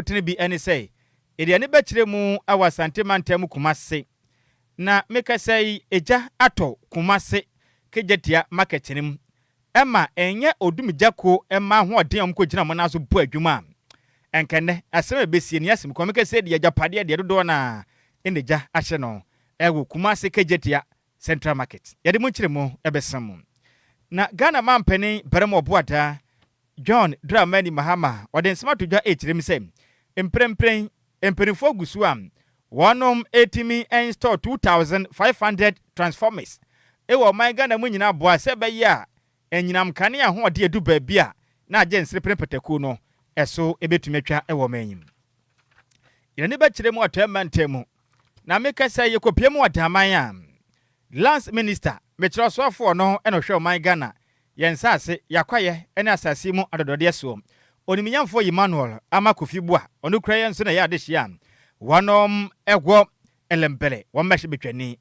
akotene bi ne sɛ, yɛde ani bɛkyerɛ mu wɔ Asante mantam Kumase. Na mekasa yi, egya atɔ Kumase Kejetia market no mu. Ɛma ɛnyɛ odumgya kuo mma ahoɔden a wɔkɔgyina wɔn nan so bɔ adwuma a, ɛnka nnɛ asɛm a ɛbɛsie no yɛ asɛm kɔ. Mekasa yi deɛ, agyapadeɛ deɛ dodoɔ no ara na egya ahyɛ no wɔ Kumase Kejetia Central Market. Yɛde mo nkyerɛmu bɛsa mu. Na Ghana mampanin Barima Ɔboadaa John Dramani Mahama ɔde nsɛm ato dwa rekyerɛ mu sɛ mprempren mpanimfoɔ gu so a wɔnom retumi install 2,500 transformers wɔ ɔman Ghana mu nyinaa boa sɛ ɛbɛyɛ a anyinam kanea ahoɔden adu baabi a na agye nserepene patakuo no ɛso ɛbɛtumi atwa wɔ ɔman yi mu. Yɛn ani bɛkyerɛ mu Atɔeɛ mantam mu na meka sɛ yɛkɔpie mu wɔ Daman a Lands Minister, mekyerɛ ɔsoafoɔ no na ɔhwɛ ɔman Ghana Yɛn nsase, y'akwaeɛ ne asase mu adɔdɔdeɛ soɔ. Onimnyamfoɔ Emmanuel Ama Kofi Buah, ɔno kura yɛn nso na ɛyɛ adehyeɛ a wɔnom wɔ Elembele, wɔn mmɛhyɛ badwani.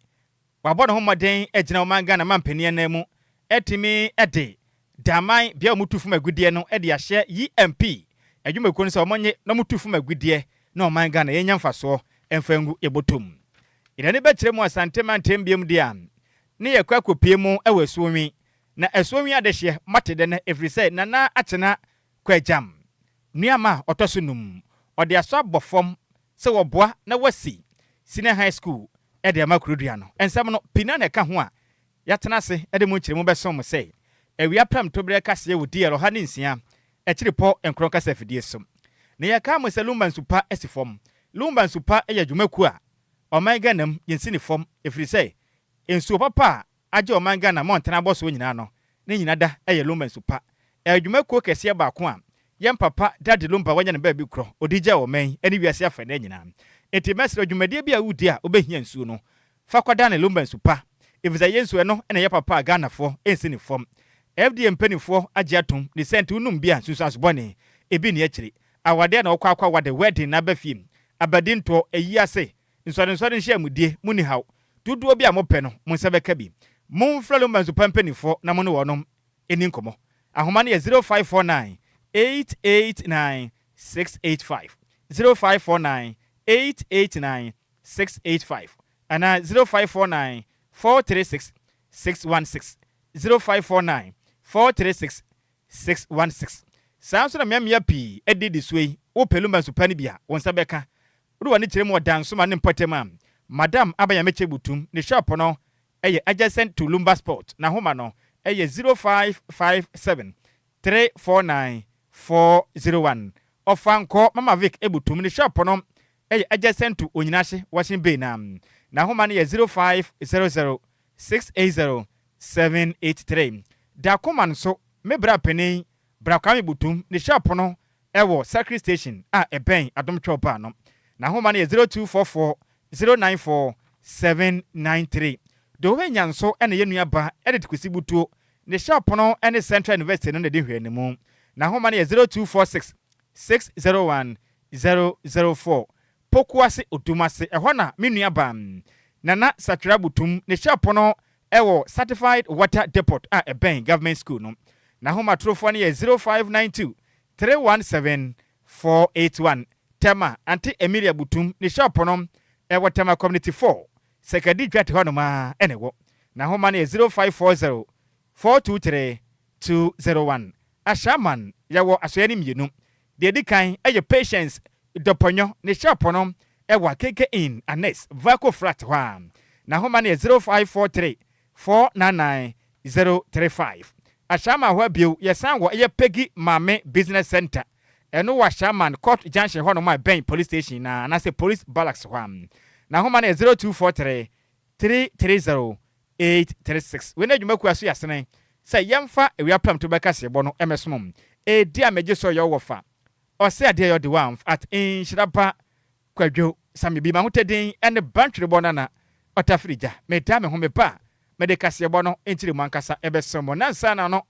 Wabɔ ne ho mmɔden agyina ɔman Ghana mampanin anan mu atumi de Daman bea a wɔtu fam agudeɛ no de ahyɛ EMP adwumakuo no sɛ wɔnnye na wɔtu fam agudeɛ na ɔman Ghana yɛnya mfasoɔ mfa ngu yɛ bɔtɔ mu. Yɛn ani bɛkyerɛ mu Asante mantam biom deɛ a ne yɛkɔ akɔpue mu wɔ Asuonwi Na asuo nwi adehyeɛ moate dɛ nɛ ɛfiri sɛ Nana Akyena Kwagyam nuamma a ɔtɔ so num ɔde aso abɔ fam sɛ wɔboa na wasi Senior High School de ama Kurodua no. Nsɛm no pii no ara na ɛka ho a yɛatena ase de mu nkyerɛmu bɛsom mo sɛ awia prɛmtoberɛ kaseɛ wɔ DL 106 akyiripɔ nkron kasa afidie so. Na yɛkaa mo sɛ Lumba Nsu Pa asi fam. Lumba Nsu Pa yɛ dwumakuo a ɔman Ghana mu yɛnsi no fam ɛfiri sɛ nsuo papa a agye ɔman Ghana mmɔntene abɔsoɔ nyinaa no, ne nyina da yɛ Lumba nsu pa. Ɛyɛ dwumakuo kɛseɛ baako a yɛn papa Daddy Lumba wanya no baabi korɔ, ɔde gyaa ɔman yi ne wiase afanaa nyinaa. Enti mɛsrɛ wo, dwumadie bi a woredi a wobɛhia nsuo no, fa kɔdane Lumba nsu pa, ɛfiri sɛ yɛn nsuo ɛno na ɛyɛ papa a Ghanafoɔ nsi no fam. FDA mpaninfoɔ agye atom, ne saa nti wonom bi a nsunsuanso bɔne ebi nni akyire. Awadeɛ na wokɔ akɔ awade, wedding, na aba fie, abadintoɔ, ayi ase, Nsɔrensɔre nhyiamudie, monni haw. Dodoɔ bi a mopɛ no, mo nsa bɛka bi. Momfrɛ Lumba Nsupa mpaninfoɔ na mo ne wɔnom nni nkɔmmɔ. Ahoma no yɛ 0549 889 685, 0549 889 685, anaa 0549 436 616, 0549 436 616. Saa nso na mmeammea pii adidi soɔ yi, wopɛ Lumba Nsupa no bi a, wo nsa bɛka. Wode w'ani kyerɛ mu wɔ Dansoma ne mpɔtam a, Madam Aba Nyamekyɛ Butum ne shop no yɛ adjacent to Lumba Sport. N'ahoma no yɛ 0557 349 401. Ɔfankɔɔ Mama Vic Butum ne shop no yɛ adjacent to Onyinahye Washing Bay na n'ahoma no yɛ 0500 680 783. Dakoman nso, me bra panin Bra Kwame Butum ne shop no wɔ Circuit Station a ɛbɛn Adom Twɛw Bar no. N'ahoma no yɛ 0244 094 793. Dohwenya nso na yɛn nua ba Edith Kwesi Butuo ne shop no ne Central University no na ɛdi nhwɛanimu. N'ahoma no yɛ 0246 601 004. Pokuase Odumase, ɛhɔ na me nua ba Nana Satwera Butum ne shop no wɔ Certified Water Depot a ɛbɛn Government School no. N'ahomatorofoɔ no yɛ 0592 317 481. Tema, Ante Emilia Butum ne shop no wɔ Tema Community 4, Sekadi Dwate hɔnom ara na ɛwɔ. N'ahoma no yɛ 0540 423 201. Ashaiman, yɛwɔ asoɛeɛ no mmienu. Deɛ ɛdi kan yɛ Patience Dɔpɔnyɔ ne shop no wɔ Akeke Inn Annex, Vaco Flat hɔ ara. N'ahoma no yɛ 0543 499 035. Ashaiman hɔ bio, yɛsan wɔ ɛyɛ Peggy Maame Business Centre. Ɛno wɔ Ashaiman Court Junction hɔnom a ɛbɛn Police Station no ara anaasɛ Police Barracks hɔ ara. N'ahoma no yɛ 0243 330 836. Wei ne adwumakuo a so yɛasene sɛ yɛmfa awia prɛmto bɛkaseɛbɔ no mmɛsom. Ɛdi a megye sɛ ɔyɛ wo wɔfa. Ɔsɛ adeɛ yɛ ɔde wamf at nhyira ba Kwadwo Same bi m'ahotɛdin ne Bantwerebɔ Nana Ɔtafiri gya meda me ho me ba a mede kaseɛbɔ no nkyerɛmu ankasa ɛbɛsom mo nansa na no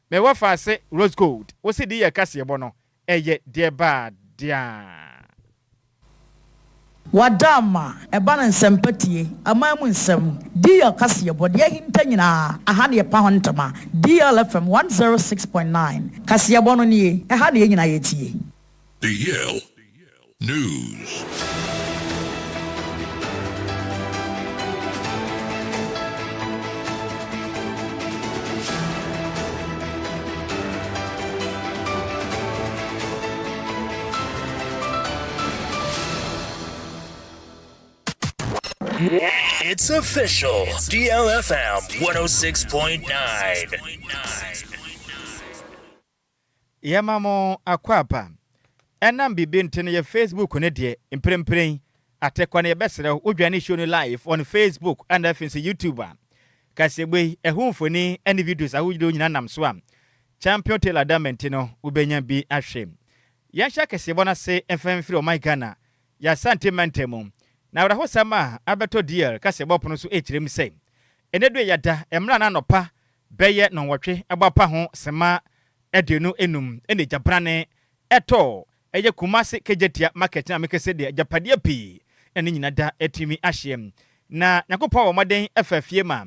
me wɔfa ase Rose Gold wo se di yɛ kaseɛbɔ no ɛyɛ deɛ baa deaa. Wada ama ɛba no nsɛmpa tie, aman mu nsɛm, DL kaseɛbɔ, deɛ ahinta nyinaa, aha na yɛpa ho ntama, DL FM 106.9, kaseɛbɔ no nie, ɛha na yɛn nyinaa yɛtie. DL. News. It's official. DLFM 106.9. Yɛma mo akwaaba. Ɛnam biribi nti no yɛ Facebook no deɛ mprempren atɛkwa no yɛbɛsrɛ wo wodwane show no live on Facebook ɛna afei nso YouTube a kaseɛbɔ yi ɛho mfoni ɛne videos ahodoɔ nyinaa nam so a Champion Taylor Dama nti no wobɛnya bi ahwɛ. Yɛnhyɛ kaseɛbɔ no ase mfa mfiri ɔman Ghana yɛ Asante mantam mu. Na awerɛhosɛm a abɛtɔ DL kaseɛbɔ pono so rekyerɛ mu sɛ, ɛnnɛ du yi yɛada mmerɛ a na anɔpa bɛyɛ nnɔnwɔtwe bɔ apa ho sema 25 na egyabrane tɔɔ ɛyɛ Kumasi Kejetia Market no a mekese deɛ agyapadeɛ pii na ne nyina da atumi ahyeɛ. Na Nyankopɔn abɔ mmɔden fa fie ma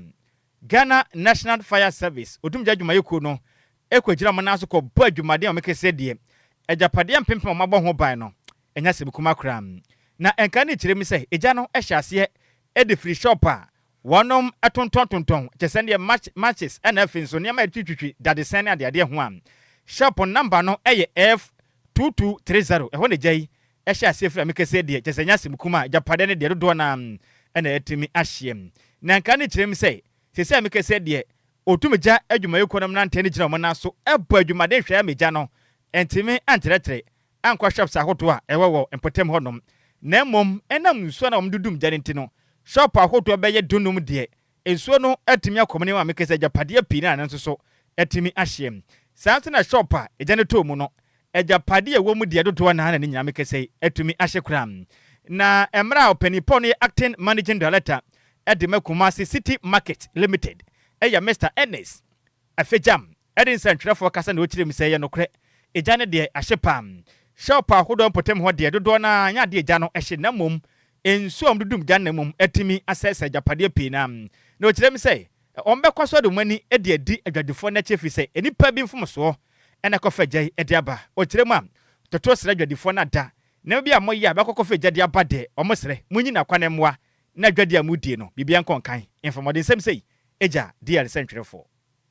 Ghana National Fire Service odumgya adwumayɛkuo no kɔgyina wɔn nan so kɔbɔ adwumaden a wɔkese deɛ agyapadeɛ mpempem a wɔabɔ ho ban no ɛnyɛ asɛm kumaa koraa. Na nka ne kyerɛ mu sɛ egya no hyɛ aseɛ de firi shop a wɔnom tontɔn tontɔn kyɛ sɛ deɛ match matches ɛna afei nso nneɛma a yɛde dadesɛn ne adeadeɛ ho a shop number no yɛ F2230 ɛhɔ na egya yi hyɛ aseɛ firi a mekese deɛ kyɛ sɛ ɛnyɛ asɛm kumaa agyapadeɛ no deɛ dodoɔ no ara na atumi ahyeɛ. Na nka ne kyerɛ mu sɛ seesei a mekese deɛ otum gya adwumayɛkuo no mmeranteɛ no gyina wɔn nan so bɔ adwumaden hwɛ ama egya no ntumi antrɛtrɛ ankɔ shops ahodoɔ a ɛwɔ wɔ mpɔtam hɔnom, na mmom ɛnam nsuo no a wɔde dum gya no nti no, shop ahodoɔ bɛyɛ dunum deɛ, nsuo no atumi akɔ mu ne maame kɛsɛ agyapadeɛ pii no a ɛno nso so atumi ahyeɛ. Saa nso na shop a egya no tɔɔ mu no, agyapadeɛ a ɛwɔ mu deɛ dodoɔ no ara na ne nyinaa mekɛsɛ yi atumi ahye koraa. Na mmerɛ a ɔpanin Paul no yɛ Acting Managing Director de ma Kumasi City Market Limited yɛ Mister Ernest Afegyam de nsɛntwerɛfoɔ kasa na ɔkyerɛ mu sɛ ɛyɛ nokorɛ, egya no deɛ ahye paa. Shop ahodoɔ mpɔtam hɔ deɛ dodoɔ no ara nyɛ adeɛ egya no hye na mmom nsuo a wɔde dum gya no na mmom atumi asɛesɛe agyapadeɛ pii no ara. Na ɔkyerɛ mu sɛ wɔbɛkɔ so de wɔn ani de adi adwadifoɔ no akyi ɛfiri sɛ nnipa bi mfomsoɔ na ɛkɔfa gya yi de aba. Ɔkyerɛ mu a, Toto srɛ adwadifoɔ no ada nneɛma bi a moyɛ a ɛbɛkɔ akɔfa egya de aba deɛ, wɔsrɛ monyi no akwan mmoa na adwadie a modie no biribiara nkɔ nkan. Mfomɔdensɛm sei gya DL sɛntwerɛfoɔ.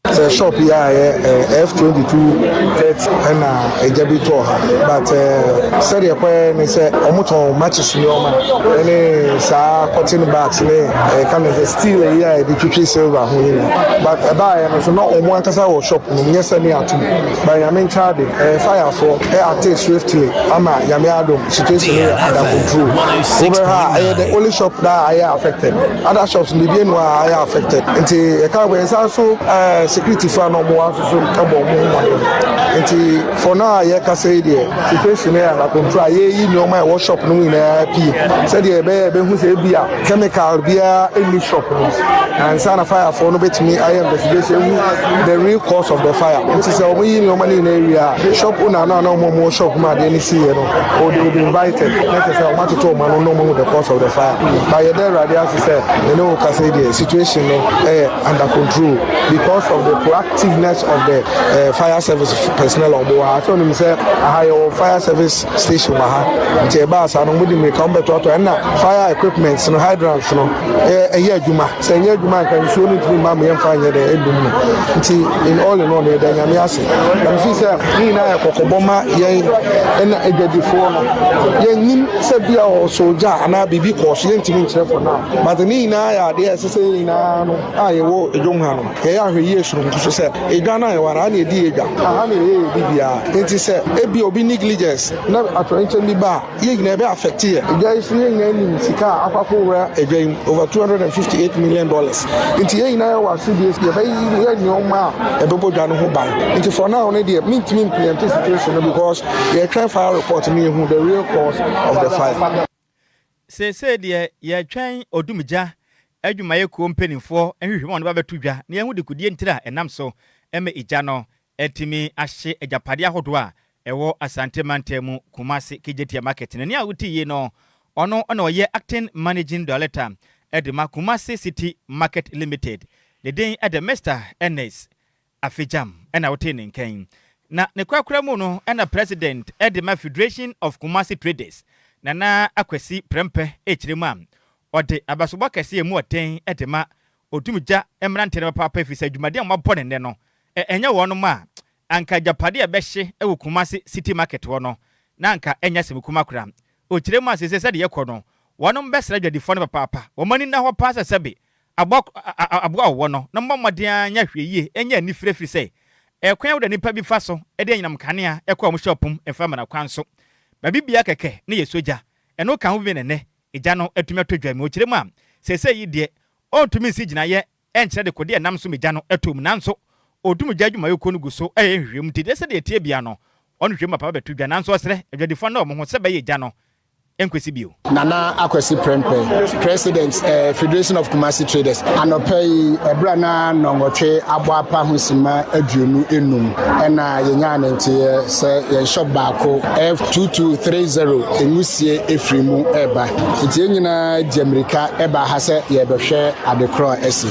Sɛ shop yi a ɛyɛ F2230 ɛna egya bi tɔɔ ha but sɛdeɛ ɛkɔyɛ ne sɛ ɔmo tɔn matches nneɛma ɛne saa cotton bags ne ɛka ne sɛ steel yi a yɛde twitwi silver ho yi no but ɛbaayɛ no so na ɔmo ankasa wɔ shop no nyɛ sɛ ne atum but Nyame nkyɛn de ɛyɛ firefoɔ ɛ act swiftly ama Nyame adom situation no yɛ under control. Wobɛhwɛ a ɛyɛ the only shop na ayɛ affected. Other shops no biribi enu a ayɛ affected. Nti yɛka wɔ yɛsan so ɛɛ security fo a na ɔmo wɔ nso so ɛbɔ ɔmo ho mmɔden. Nti for now a yɛkasa yi deɛ, situation no yɛ under control a yɛyi nneɛma a ɛwɔ shop no mu nyinaa pie sɛdeɛ ɛbɛyɛ ɛbɛhu sɛ ebi a chemical biara ɛnni shop no ansa na firefoɔ no bɛtumi ayɛ investigation ehu the real cause of the fire. Nti sɛ ɔmo yi nneɛma no nyinaa wie a, shop owner no a na ɔmo ɔmo wɔ shop mu adeɛ no si yɛ no, or they will be invited na kyerɛ sɛ ɔmo atoto ɔmo ano na ɔmo hu the cause of the fire. But yɛda Awurade ase sɛ me ne wo kasa yi deɛ, situation no ɛyɛ under control because of the proactiveness of the fire service personnel a ɔmo wɔ ha. Sɛ onim sɛ aha yɛwɔ fire service station wɔ ha, nti ɛbaa saa no ɔmo de mmirika ɔmo bɛtoatoa ɛna fire equipment no, hydrants no ɛyɛ adwuma. Sɛ ɛnyɛ adwuma nka nsuo no ntumi mma mo yɛmfa nyɛ dɛ ɛdum no. Nti in all yɛda Nyame ase na mefi sɛ ne nyinaa yɛ kɔkɔbɔ ma yɛn ɛna adwadifoɔ no. Yɛnnim sɛ bi a ɔsɔ gya anaa biribi kɔɔ so, yɛntumi nkyerɛ for now, but ne nyinaa yɛ adeɛ a ɛsɛ sɛ yɛn nyinaa no a yɛwɔ edwom ha no yɛyɛ ahwɛ yie soronko so sɛ edwa no a yɛwɔ ha na yɛdi yɛ dwa aha na yɛyɛ yɛ biribiara. Nti sɛ ebi obi negligence na atɔrɛnkyɛm bi ba a, yɛn nyinaa ɛbɛ affect yɛ. Edwa yi so yɛn nyinaa nim sika a akɔ akɔwura edwa yi mu, over $258 million. Nti yɛn nyinaa yɛwɔ asodie yɛbɛyɛ nneɛma a ɛbɛbɔ dwa no ho ban. Nti for now no deɛ, mentumi preempt situation no because yɛtwɛn fire report no yɛhu the real cause of the fire. Seesei deɛ yɛretwɛn odumgya adwumayɛkuo mpanimfoɔ nhwehwɛmu a wɔde ba bɛto dwa na yɛahu dekodie ntiri a ɛnam so ma egya no atumi ahye agyapadeɛ ahodoɔ a ɛwɔ Asante mantam mu Kumasi Kejetia Market no. Nea wote yie no, ɔno na ɔyɛ Acting Managing Director de ma Kumasi City Market Limited. Ne din de Mr. Ernest Afegyam na wotee ne nkan. Na ne korakora mu no na President de ma Federation of Kumasi Traders. Nana Akwasi Prɛmpɛ rekyerɛ mu a, ɔde abasobɔ kɛse a emu ɔden de ma Odumgya mmerante no papaapa efisɛ dwumadi a wɔabɔ no nnɛ no, ɛnyɛ wɔnom a anka agyapade a ɛbɛhye wɔ Kumasi City Market hɔ no, na anka ɛnyɛ asɛm kuma koraa. Ɔkyerɛ mu a seesei sɛdeɛ ɛkɔ no, wɔnom bɛsrɛ adwadifoɔ no papaapa, wɔn ani nna hɔ paa sɛ sɛbe aboa aboa a wɔwɔ no, na wɔmmɔ mmɔden ara nyɛ ahwɛyie, nyɛ anifire ɛfiri sɛ ɛkwan a woda nnipa bi fa so de anyinam nkanea kɔ wɔn shop mu mfa mmara kwan so. Baabi biara kɛkɛ ne yɛ sɔ gya. Ɛno ka ho bi na ɛnnɛ gya no atumi atɔ dwa mu. Ɔkyerɛ mu a, seesei yi deɛ ɔntumi nsi gyinaeɛ nkyerɛ dekode a ɛnam so ma gya no tɔ mu nanso Odum Gya Adwumayɛkuo no gu so reyɛ nhwehwɛmu nti deɛ sɛdeɛ ɛteɛ biara no wɔn nhwehwɛmu mapa bɛto dwa nanso ɔsrɛ adwadifoɔ no wɔn ho sɛ bɛyɛ gya no nkwasi bio. Nana Akwasi Prempeh, President, Federation of Kumasi Traders. Anɔpa yi, ɛberɛ a na nnɔnwɔtwe abɔ apa ho simma 25 ɛna yɛnyaa ne nteɛ sɛ yɛn shop baako F2230 nwusie firi mu reba. Nti yɛn nyinaa gya mmirika baa ha sɛ yɛrebɛhwɛ adekorɔ a asi.